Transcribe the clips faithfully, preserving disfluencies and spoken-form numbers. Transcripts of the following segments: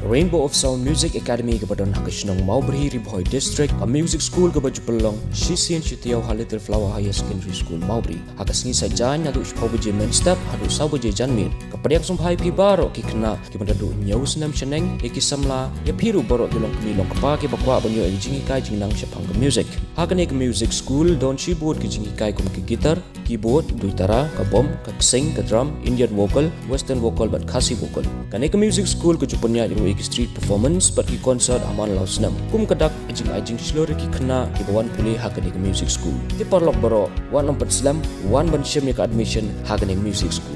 Rainbow of Sound Music Academy kaba don ha ka shnong Mawbri, Ri Bhoi District, ka music school kaba ju pynlong shisien shi taïew ha Little Flower Higher Secondary School, Mawbri. Ha ka sngi Saitjaiñ naduh shiphew baje mynstep haduh saw baje janmiet. Ka pdiang sngewbha ïa phi baroh ki khynnah kiba naduh hynñiew snem shaneng, ïa ki samla, ïa phi ruh baroh ki longkmie longkpa kiba kwah ban ïoh ïa ka jinghikai jingnang shaphang ka music. Ha kane ka music school don shibun ki jinghikai kum ka guitar, keyboard, duitara, ka bom, ka ksing, ka drum, Indian vocal, western vocal bad Khasi vocal. Kane ka music school ka ju pynïaid ruh ïa ki street performance bad ki concert ha man la u snem. Kum ka dak ka jingai jingshlur ïa ki khynnah kiba wan pule ha kane ka music school. Te paralok baroh, wat nym pynslem, wan ban shim ïa ka admission ha kane ka music school.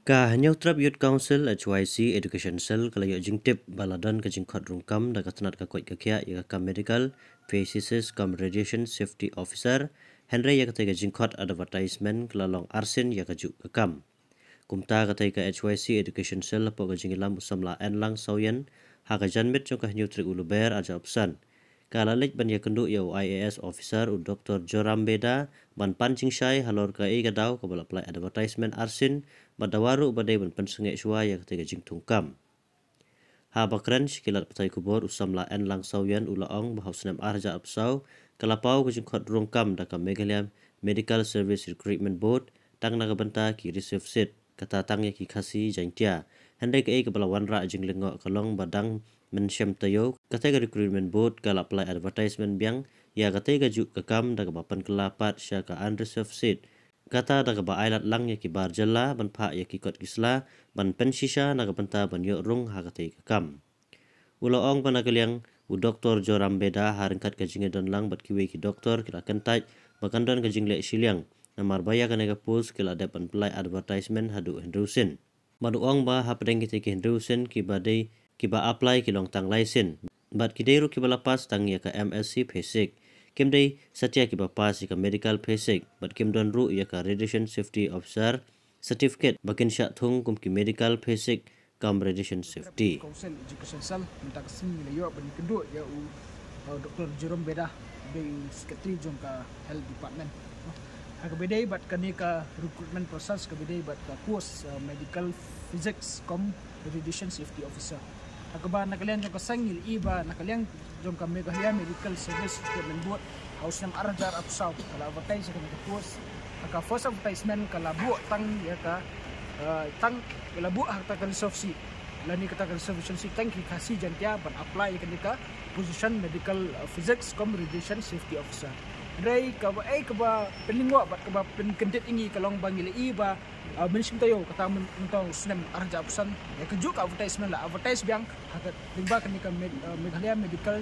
Ka Hynñiewtrep Youth Council, H Y C Education Cell, ka la ïoh jingtip ba la don ka jingkhot rung kam da ka tnat ka koit ka khiah ïa ka kam medical, physics cum radiation safety officer, hynrei ïa katei ka jingkhot advertisement ka la long arsien ïa kajuh ka kam. Kumta katei ka H Y C Education Cell hapoh ka jingïalam u samla Enlang Sawyen, ha ka janmiet jong ka hynñiew tarik u Lber arhajar arphew san, ka la leit ban ïakynduh ïa u I A S officer u Doctor Joram Beda ban pan jingshai halor kaei ka daw kaba la pynlait advertisement arsien, bad dawa ruh ba dei ban pynsangeh shuwa ïa katei ka jingthung kam. Haba kren sha ki lad pathai khubor, u samla Enlang Sawyen u la ong ba ha u snem arhajar arphew saw ka la paw ka jingkhot rung kam da ka Meghalaya Medical Service Recruitment Board tang na ka bynta ki reserve seat, kata tang ïa ki Khasi Jaiñtia. Hynrei kaei kaba la wanrah jinglyngngoh ka long ba dang mynshem taïew, katei ka Recruitment Board ka la pynlait advertisement biang ïa katei kajuh ka kam da kaba pynkylla pat sha ka unreserved seat, kata da kaba ai lad lang ïa ki bar jylla ban phah ïa ki kot ki sla ban pynshisha na ka bynta ban ïoh rung ha katei ka kam. U la ong ba na ka liang u Doctor Joram Beda, ha ryngkat ka jingïadon lang bad kiwei ki doktor, ki la kyntait ba kan don ka jingleh shiliang, namar ba ïa kane ka post ki la dep ban pynlait advertisement haduh hynriew sien. Bad u ong ba hapdeng kitei ki hynriew sien kiba dei, kiba apply ki long tang lai sien, bad ki dei ruh kiba la pass tang ïa ka M S C Physics. Kim dei satia kiba pass ïa ka Medical Physics, bad kim don ruh ïa ka Radiation Safety Officer certificate ba kin shah thung kum ki Medical Physics cum Radiation Safety. Council Education Cell, mynta ka sngi la ïoh ban ïakynduh ïa u, uh, Doctor Jerome Beda, ba dei u Secretary jong ka Health Department. Ha kaba ïadei bad kane ka recruitment process kaba ïadei bad ka post, uh, Medical Physics cum Radiation Safety Officer. Ha kaba na ka liang jong ka seng ngi la ïohi ba na ka liang jong ka Meghalaya Medical Service Recruitment Board, ha u snem arhajar arphew saw ka la advertise ïa kane ka post. Ha ka first advertisement ka la buh tang ïa ka, uh, tang ka la buh ha kata ka reserve seat, lane kata ka reservation seat tang ki Khasi Jaiñtia ban apply ïa kane ka position Medical, uh, Physics cum Radiation Safety Officer. Hynrei kaba, eh, kaba pynlyngngoh bad kaba pynkyndit ïa ngi ka long ba ngi la ïohi ba, uh, mynshem taïew, kata myn-, mynta u snem arhajar arphew san, ïa kajuh ka advertisement la advertise biang ha ka lyngba kane ka Med-, uh, Meghalaya Medical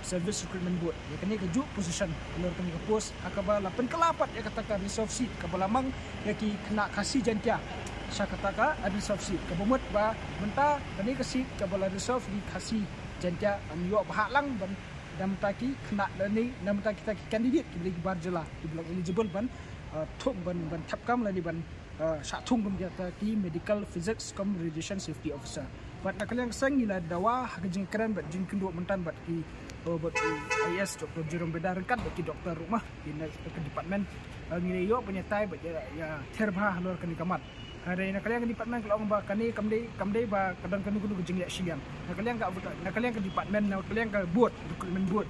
Service Recruitment Board. Ïa kane kajuh position, halor kane ka post, ha kaba la pynkylla pat ïa kata ka reserve seat kaba la mang ïa ki khynnah Khasi Jaiñtia sha kata ka unreserved seat. Kaba mut ba mynta kane ka seat kaba la reserve ïa ki Khasi Jaiñtia yn ïoh bha lang ban, na bynta ki khynnah lane na bynta kita ki candidate kiba dei ki bar jylla kiba long eligible ban, uh, thung ban, ban thep kam lane ban, uh, shah thung kum kita ki Medical Physics cum Radiation Safety Officer. Bad na ka liang ka seng ngi la dawa ha ka jingkren bad jingkynduh mynta bad ki, uh, bad u I A S Doctor Jerome Beda ryngkat bad ki doktor ruh ma, ki na ka department, uh, ngi la ïoh ban ïatai bad ïa, ïather bha halor kane ka mat. Hynrei na ka liang ka department ka la ong ba kane kam dei, kam dei ba ka don kano kano ka jingleh shiliang. Na ka liang ka, na ka liang ka department, na ka liang ka board, recruitment board,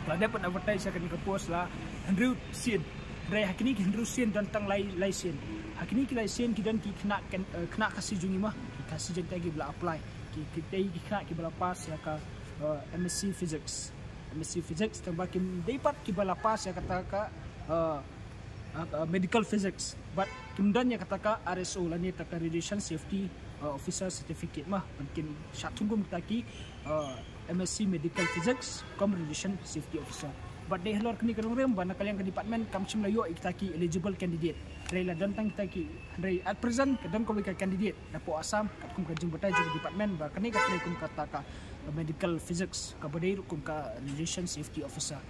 la dep ban advertise ïa kane ka post la hynriew sien. Hynrei ha kine ki hynriew sien don tang lai, lai sien. Ha kine ki lai sien ki don ki khynnah kan, eh, khynnah Khasi jong ngi ma, ki Khasi Jaiñtia kiba la apply. Ki, ki dei ki khynnah kiba la pass ïa ka, eh, M S C Physics. M S C Physics, tang ba kim dei pat kiba la pass ïa kata ka, eh, uh, uh, Medical Physics, bad kim don ïa kata ka R S O lane kata ka Radiation Safety, uh, Officer Certificate ma, ban kin shah thung kum kita ki, uh, M S C Medical Physics cum Radiation Safety Officer. Bad dei halor kane ka nongrim ba na ka liang ka department kam shym la ïoh ïa kita ki eligible candidate. Hynrei la don tang kita ki, hynrei at present ka don kawei ka candidate napoh Assam, katkum ka jingbatai jong ka department ba kane ka trei kum kata ka, uh, Medical Physics, kaba dei ruh kum ka Radiation Safety Officer.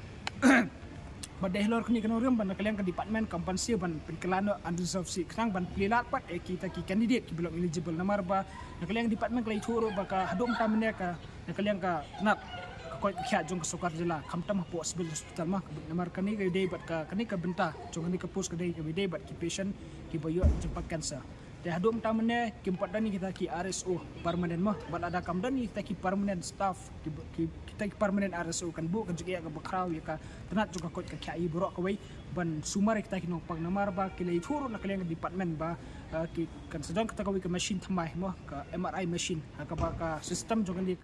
Bad dei halor kane ka nongrim ba na ka liang ka department kam pan siew ban pynkylla noh unreserved seat, khnang ban plie lad pat ïa kita ki candidate kiba long eligible. Namar ba na ka liang ka department ka la ïathuh ruh ba ka haduh mynta mynne ka, na ka liang ka tnat ka koit ka khiah jong ka sorkar jylla, khamtam hapoh civil hospital mo. Namar kane ka dei bad ka, kane ka bynta jong kane ka post ka dei kaba dei bad ki patient kiba ïoh jingpang cancer. Te haduh mynta mynne kim pat don ïa kita ki R S O permanent mo, bad lada kam don ïa kita ki permanent staff, ki, ki, kita ki permanent R S O kan buh ka jingeh kaba khraw ïa ka tnat jong ka koit ka khiah ïa baroh kawei ban sumar ïa kita ki nongpang. Namar ba ki la ïathuh ruh na ka liang ka department ba, eh, ki kan sa don kata kawei ka machine thymmai mo, ka M R I machine, ha kaba ka system jong kane